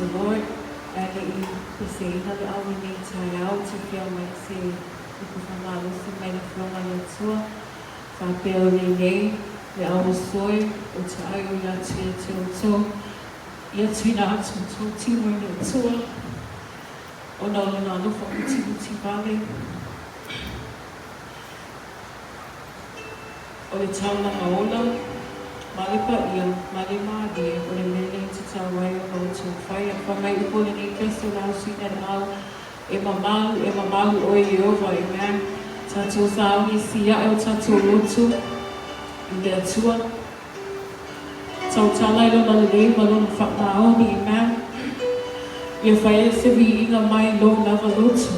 the Lord. Ae le i peseina le ao i lenei taeao, ou te fia aumai se upu faamalosi mai le Afioga a le Atua, faapea o lenei le ao o soe, ou te ai o ia te ia te outou, ia tuuina atu outou tino i le Atua, ona o Lona alofa mutimiti vale. O le taulaga ola, ma le paia, ma le mālie, o le mea lea e tatau ai ona outou faia. Fai mai upu o lenei pese o le a usuina e le au, E mamalu, e mamalu oe Ieova, amen. Tatou sauni e siaʻe o tatou loto i le Atua. Tautala i Lona lelei ma Lona faamaoni, amen. Ia fai ai se viiga mai lou lava loto.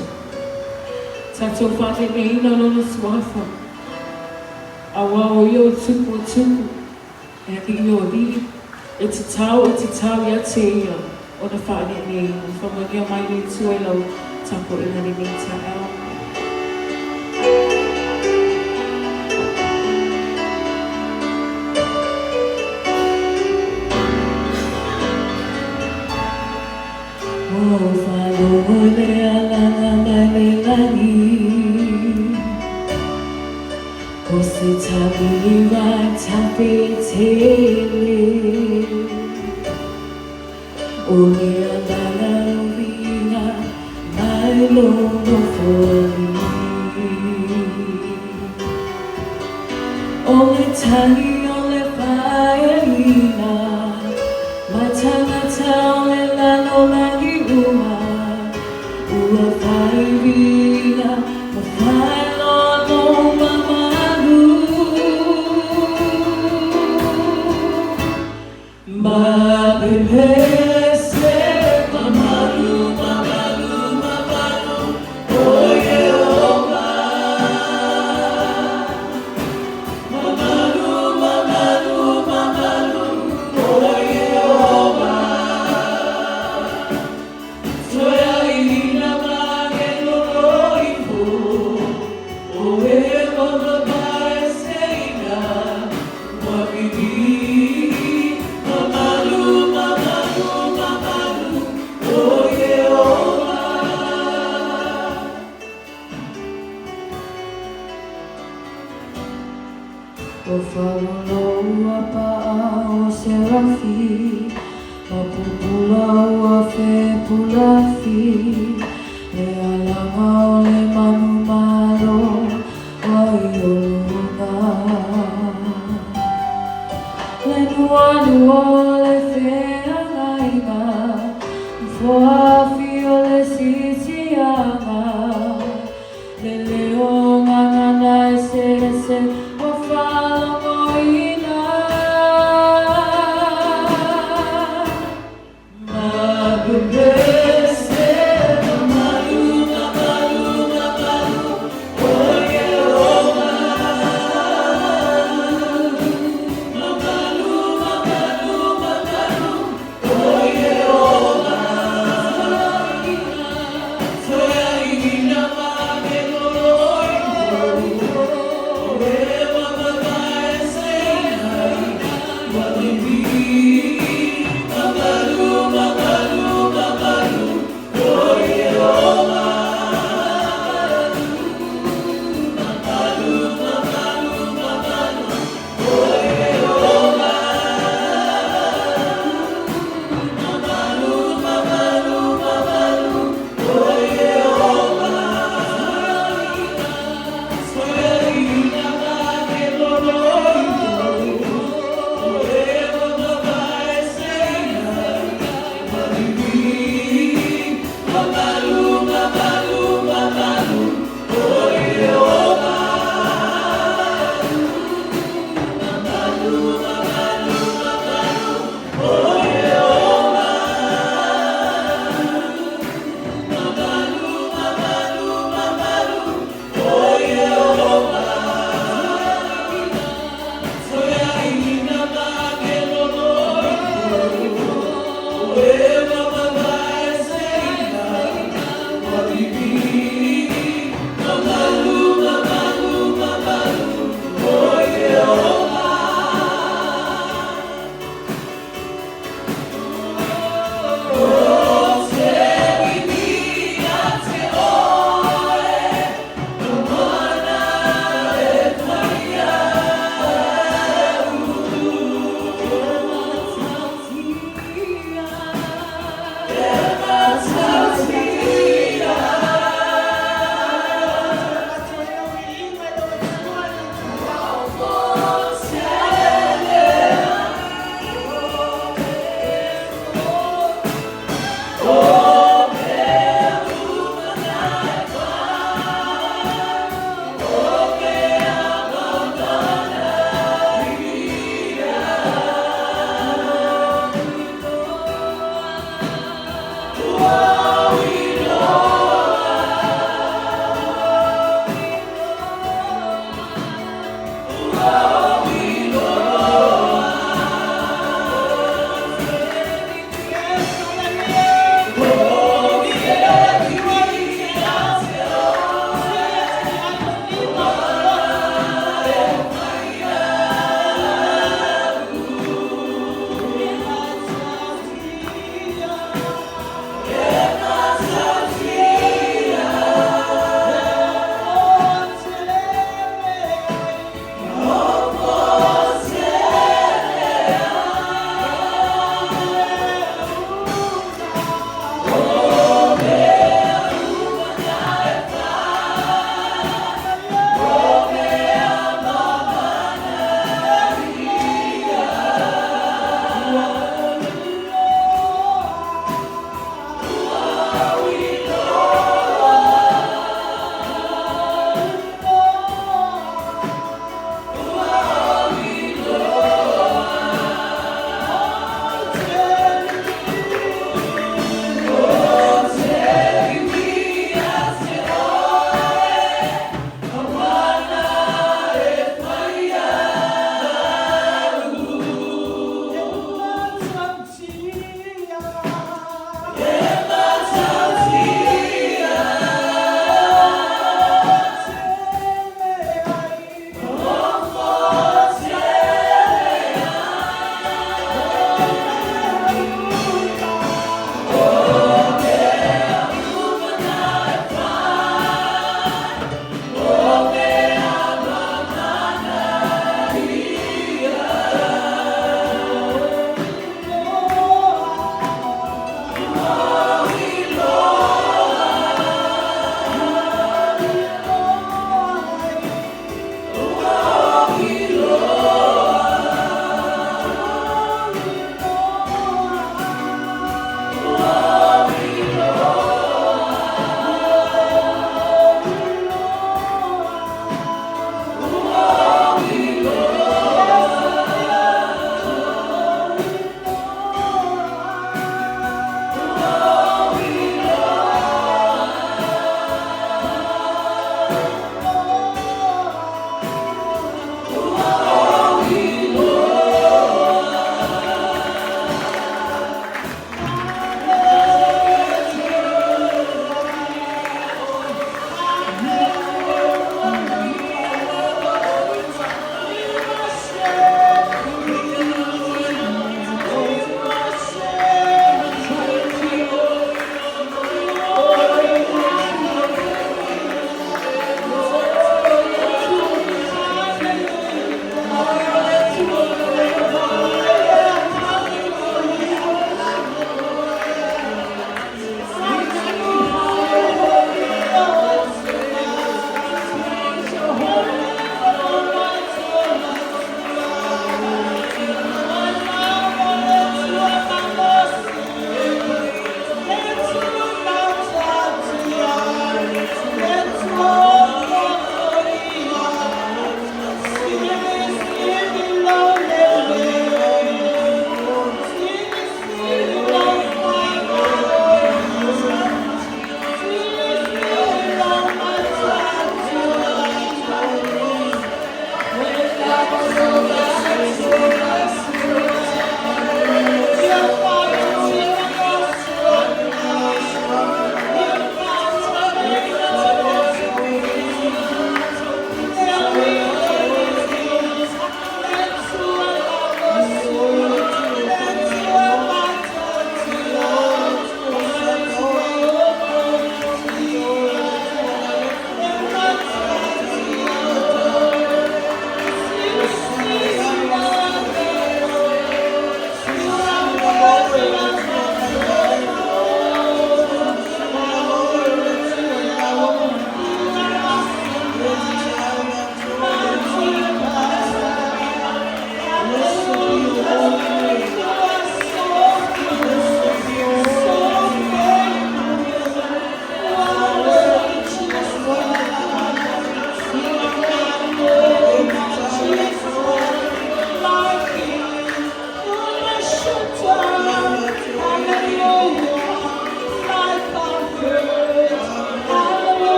Tatou faaneneina Lona suafa. Aua o ia o Tupu o Tupu, e alii o alii, e tatau, e tatau ia te ia ona faaneneina. Faamanuia mai le Atua i lau tapuaiga i lenei taeao. Ua ou faalogo i le alaga mai le lagi, O se taliva tafe tele, O le alaga o viiga mai lou nofoalii. O le tagi o le faeaina mai tagata o le lalolagi uma, Ua fai viiga ma faailoa lou mamalu. Ma pepese mamalu, mamalu, mamalu, o Ieova. Mamalu, mamalu, mamalu, o Ieova. Toe aiina ma agelo loifo, o e whakapaeseina, ua vivii, mamalu, mamalu, mamalu, o Ieova. Ua faalolo ua paa o Serafi, Ma pupula ua fepulafi, Le alaga o le manumalo ai o luga. Le nuanua o le feagaiga, Nofoafi o le sisiaga, Le leo gagana eseese ua faalogoina. Ma pepese mamalu, mamalu, mamalu, o Ieova. Mamalu, mamalu, mamalu, o Ieova. Ua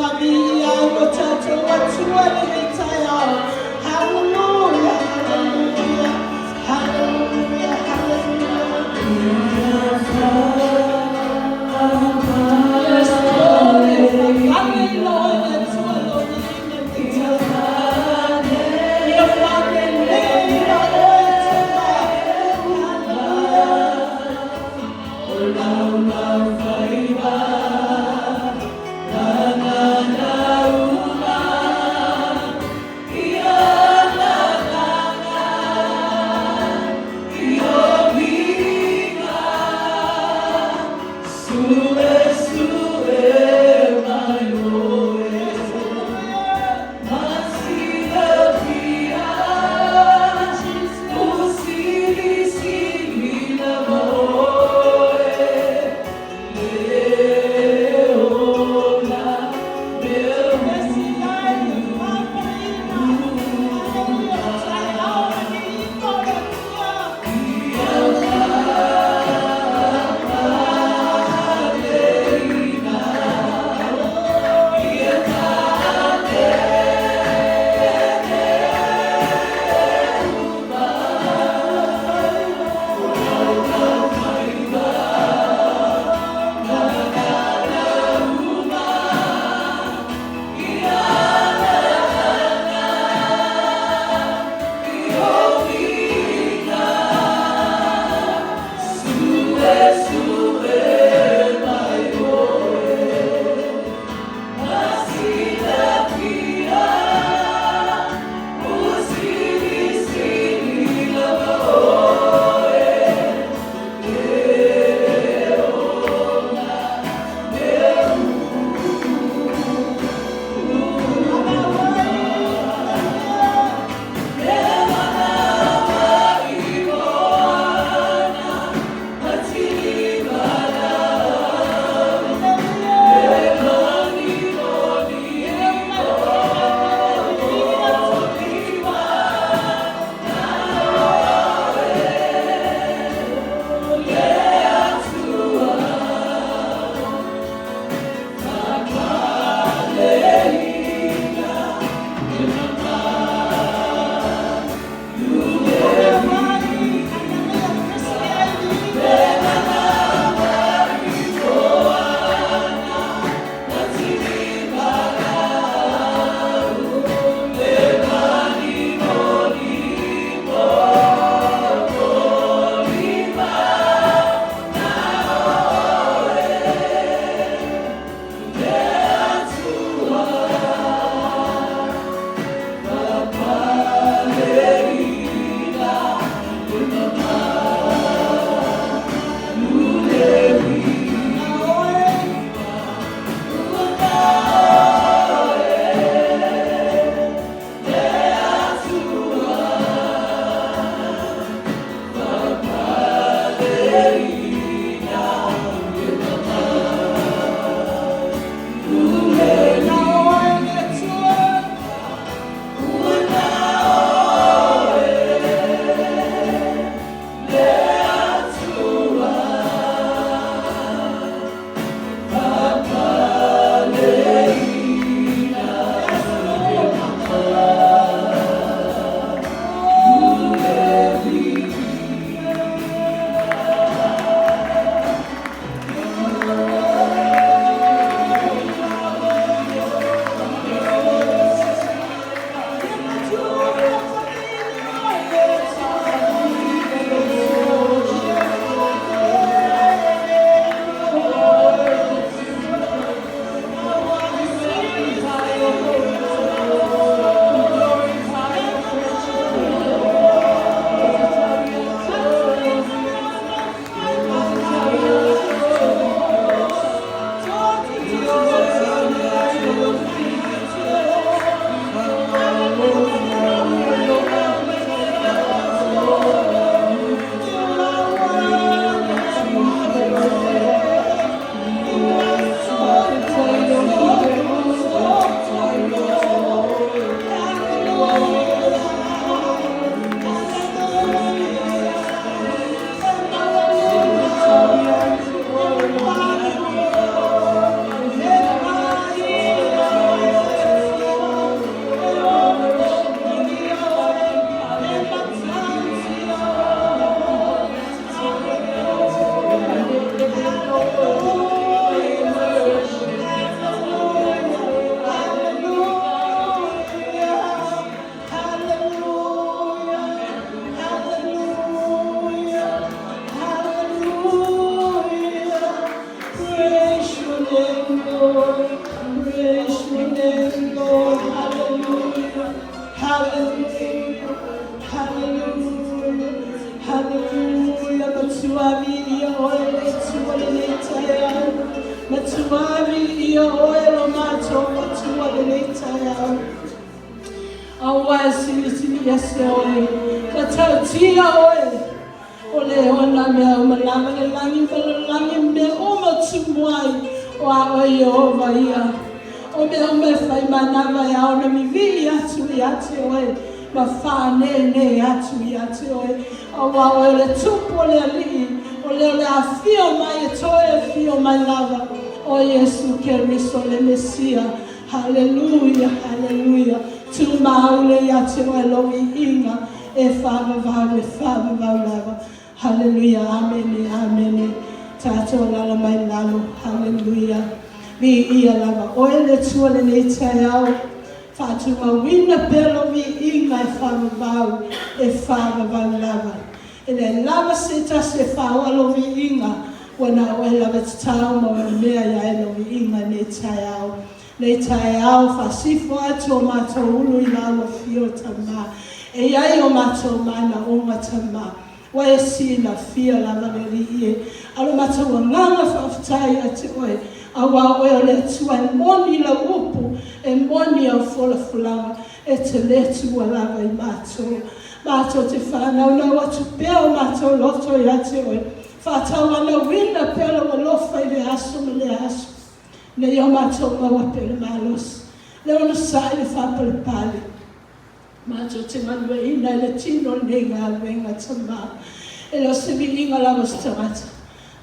Faaviia ai lo tatou Atua i lenei taeao. Haleluia, haleluia, haleluia, haleluia. Yes, Lord, e faafaleina oe e le Atua lou viiga i lenei taeao. Ia faaleleiina oe, Atua. Haleluia. Atua, viia Oe lo matou Atua i lenei taeao. Aua e silisili ese Oe, matautia Oe, o le ona mea uma lava le lagi ma le lalolagi ma mea uma o tumu ai, o a Oe Ieova ia. O mea uma e fai manava e ao ona vivii atu ia te Oe ma faanēnē atu ia te Oe. Auā o Oe o le Tupu o le Alii, o le o le a afio mai e toe afio mai lava, o Iesu Keriso le Mesia. Haleluia, haleluia. Tumaule ia te Oe lou viiga e faavavau e faavavau lava. Haleluia, amene, amene. Tatou alaala mai lalo. Haleluia. Viia lava Oe le Atua i lenei taeao. Faatumauina pea lou viiga e faavavau e faavavau lava. E leai lava se tasi e faoa lou viiga, ua na o Oe lava e tatau ma onomea ia e lou viiga i lenei taeao. Lenei taeao faasifo atu o matou ulu i lau afio Tama. E i ai o matou manaoga Tama, ua e silafia lava le Alii e. A o lo matou agaga faafetai ia te Oe, auā o Oe o le Atua e moni lau upu, e moni au folafolaga, e te le tuua lava i matou. Matou te faanaunau atu pea o matou loto ia te Oe, faatauanauina pea lou alofa i lea aso ma lea aso, ina ia o matou maua pea le malosi, le onosai, le faapalepale, matou te galueaiina i le tino lenei galuega Tama. E le o se viiga lava o se tagata,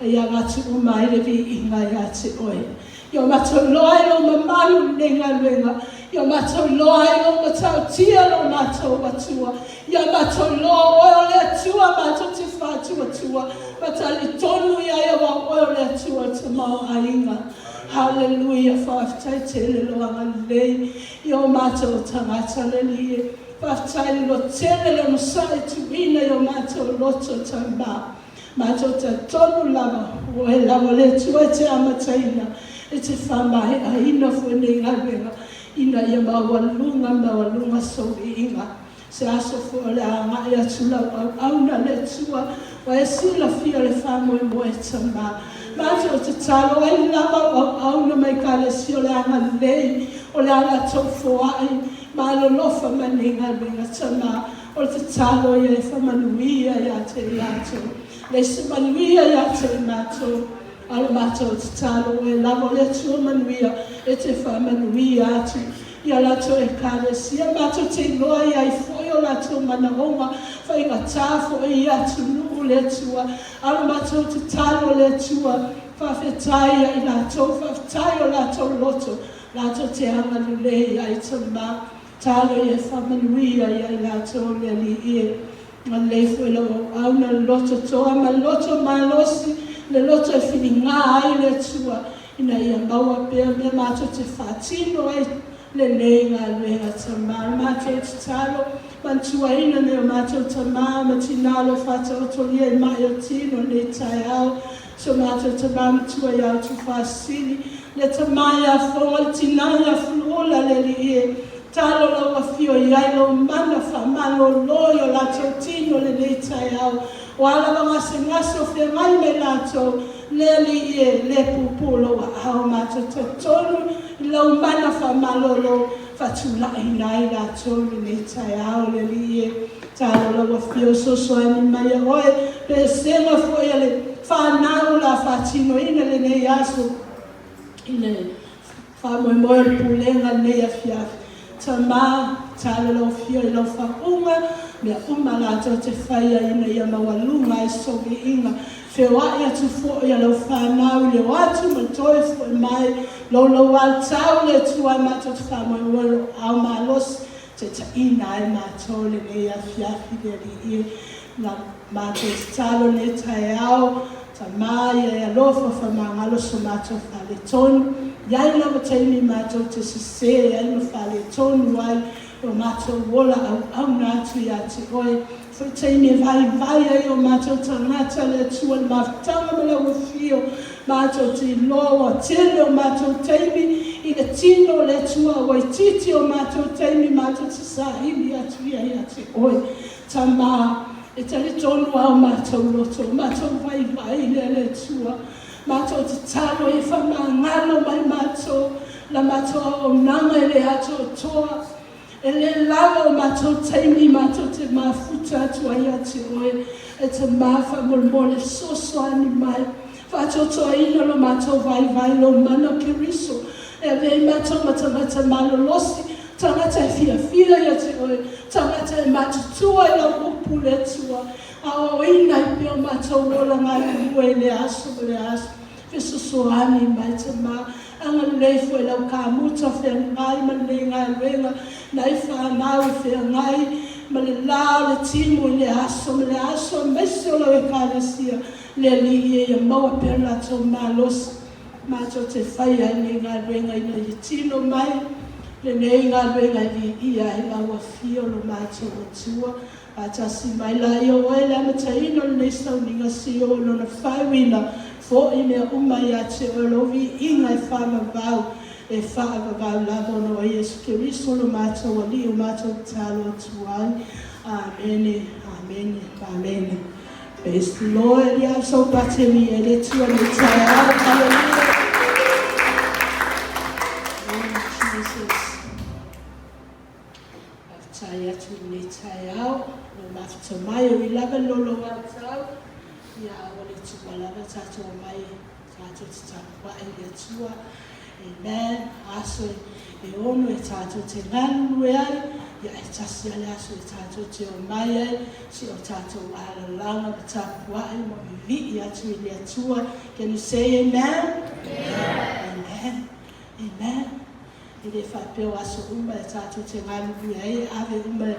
a ia avatu uma ai le viiga ia te Oe. Ia o matou iloa ai lou mamalu i lenei galuega, ia o matou iloa ai lou matautia lo matou Atua, ia matou iloa o Oe o le Atua matou te faatuatua ma talitonu i ai aua o Oe o le Atua o le tamaoaiga. Haleluia, faafetai tele lou agalelei i o matou tagata le Alii e. Faafetai le lototele le onosai tuuina i o matou loto Tama. Matou talitonu lava, o Oe lava o le Atua e te amataina, e te faamaeaina foi lenei galuega, ina ia maualuga, maualuga sou viiga. Se aso foi o le a agai atu lau auauna le Atua, ua e silafia le faamoemoe Tama. Matou tatalo, o ai lava au auauna mai Ekalesia o le a agalelei, o le a latou foai ma alolofa mai i lenei galuega Tama. O le tatalo ia e faamanuia ia te i latou. Leai se manuia ia te i matou, a o le matou tatalo, o Oe lava o le Atua manuia e te faamanuia atu i a latou Ekalesia. Matou te iloa e i ai foi o latou manaoga faigata foi i atunuu le Atua, a o le matou tatalo le Atua, faafetai ia i latou, faafetai i o latou loto latou te agalelei ai Tama. Talo ia e faamanuia ia i latou le Alii e. Agalelei foi i lau auauna le loto toa ma le loto malosi, le loto e filiga ai le Atua, ina ia maua pea mea matou te faatino ai lenei galuega Tama. O le matou tatalo, manatuaina nai o matou tama ma tina o lo o faataotolia i mai o tino i lenei taeao, si o matou tama matua ia Utufaasisili, le tama ia Foga, le tina ia Fuluula le Alii e, talo lau afio e i ai lou mana faamalolo i o latou tino i lenei taeao. O a lava gasegase o feagai ma i latou, le Alii e, le puupuu lou aao, matou te talitonu i lou mana faamalolo, faatulaiina ai latou i lenei taeao le Alii e. Talo lau afio e fesoasoani mai e Oe, pesega foi a le fanau o le a faatinoina i lenei aso i le faamoemoe o le pulega i lenei afiafi. Tama, talo lau afio i lau faauuga, mea uma latou te faia ina ia maualuga ai sou viiga. Feoai atu foi a lau fanau i le o atu ma le toe foi mai, louloua le Atua matou te faamoemoe i lou aao malosi, taitaiina ai matou i lenei afiafi le Alii e. Na matou tatalo i lenei taeao, Tama ia e alofa faamagalo so matou faaletonu. E i ai lava taimi matou te sese ai ma faaletonu ai lo matou ola auauna atu ia te Oe. Foi taimi e vaivai ai o matou tagata le Atua i le mafutaga ma lau afio, matou te iloa ua tele o matou taimi i le tino o le Atua, ua itiiti o matou taimi matou te saili atu ia ia te Oe. Tama, e talitonu lava o matou loto, o matou vaivai lea le Atua. Matou tatalo ia faamagalo mai matou, la matou auaunaga e le atoatoa, e le lava o matou taimi matou te mafuta atu ai ia te Oe. E Tama, faamolemole fesoasoani mai, faatoatoaina lo matou vaivai i Lou mana o Keriso, e avea ai matou ma tagata malolosi, tagata e fiafia ia te Oe, tagata e matutua i Lau Upu, le Atua, aoaoina ai pea o matou ola galulue i lea aso ma lea aso. Fesoasoani mai, Tama, agalelei foi i lau kamuta feagai ma lenei galuega, nai fanau e feagai ma le la o le timu i lea aso ma lea aso, aemaise o lau Ekalesia. Le Alii e, ia maua pea lo latou malosi matou te faia ai lenei galuega ina ia tino mai lenei galuega e viia ai lau Afio lo matou Atua. Faatasi mai laia o Oe i le amataina o lenei sauniga seia oo i lona faaiuina, fo'i mea uma ia te Oe lou viiga e faavavau, e faavavau lava ona o Iesu Keriso lo matou Alii o matou tatalo atu ai. Amene, amene, amene. Praise the Lord. Ia so pate mi e le Atua i lenei taeao. Hallelujah. Oh, Jesus. Faafetai atu i lenei taeao, lou mafuta mai o i lava le lolovautau, ia a ua le tuua lava tatou omai tatou te tapuai i le Atua. Amen. Aso e ono e tatou te galulue ai, ia e tasi lava le aso e tatou te omai ai, si o tatou alalaga ma tapuai ma vivii atu i le Atua. Can you say amen? Amen. Amen. Amen. E le faapea o aso uma e tatou te galulue ai e ave uma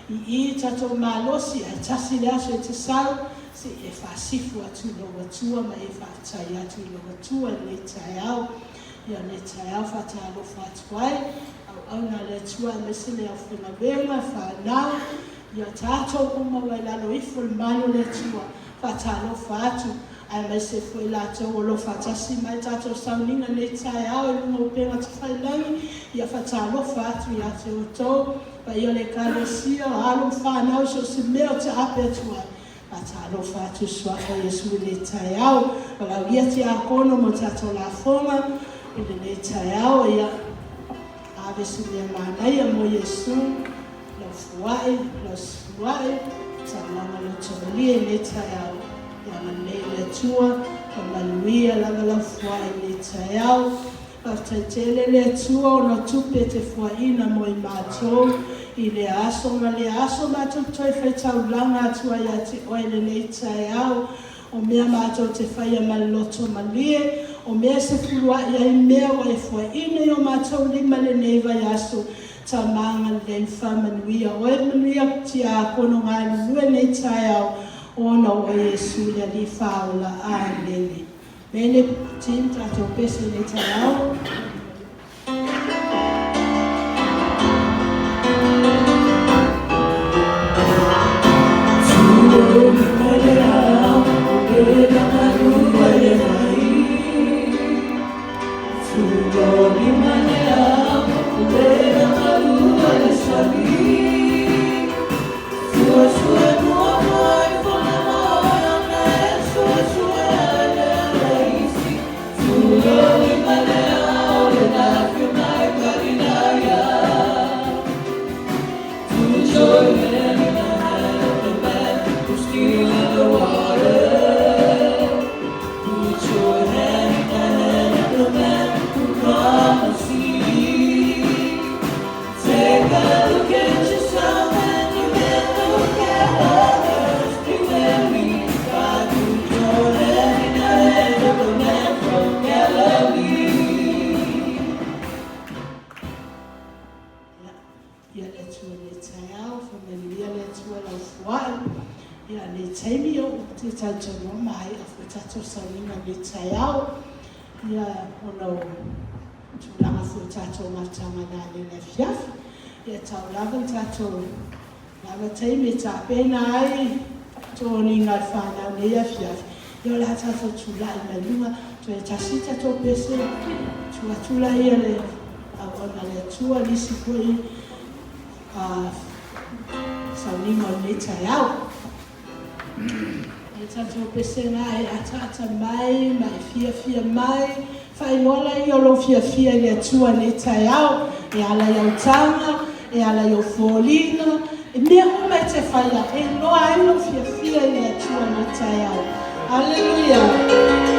i i tatou malosi, ae tasi le aso e te sau, se i e faasifu atu i lou Atua ma e faafetai atu i lou Atua i lenei taeao. Ia lenei taeao faatalofa atu ai, auauna a le Atua aemaise le aufaigaluega, fanau, ia tatou uma ua i lalo ifo o le malu o le Atua, faatalofa atu. Aemaise foi latou o lo o faatasi mai tatou sauniga i lenei taeao i luga o upega tafailagi, ia faatalofa atu ia te outou, paia o le Ekalesia, o alo ma fanau i so o se mea o taape atu ai. Faatalofa atu i Suafa o Iesu i lenei taeao. Valaaulia Tiakono mo tatou lafoga i lenei taeao, ia ave se mea manaia mo Iesu, lau fuai, lau sifuai, saunoaga lotomalie i lenei taeao. Ia agalelei le Atua, ma manuia lava lau fuai i lenei taeao. Faafetai tele le Atua ona o tupe te fuaina mo i matou i lea aso ma lea aso matou toe faitaulaga atu ai ia te Oe i lenei taeao. O mea matou te faia ma le loto malie, o mea e sefulua'i ai mea ua e fuaina i o matou lima i lenei vaiaso, Tama agalelei ma faamanuia Oe manuia Tiakono galulue lenei taeao ona o Oe Iesu le Alii Faaola. Amene. Mene team tatou pese i lenei taeao. Ia le Atua i lenei taeao, faamanuia le Atua i lau fuai. Ia lenei taimi o te tautonoa ma ai'a foi tatou sauniga i lenei taeao. Ia ona o tulaga foi o tatou mafutaga na i le afiafi. Ia tau lava le tatou lava taimi e tapena ai toniga a le fanau i lenei afiafi. Ia o le a tatou tulai mai luga, toe tasi tatou pese, tuu atu laia le auauna a le Atua nisi foi sauniga o lenei taeao. O le tatou pesega e ataata mai ma e fiafia mai. Faailoa laia o lou fiafia i le Atua i lenei taeao, e ala i au taga, e ala i au foliga, e mea uma e te faia, e iloa ai lou fiafia i le Atua i lenei taeao. Aleluia!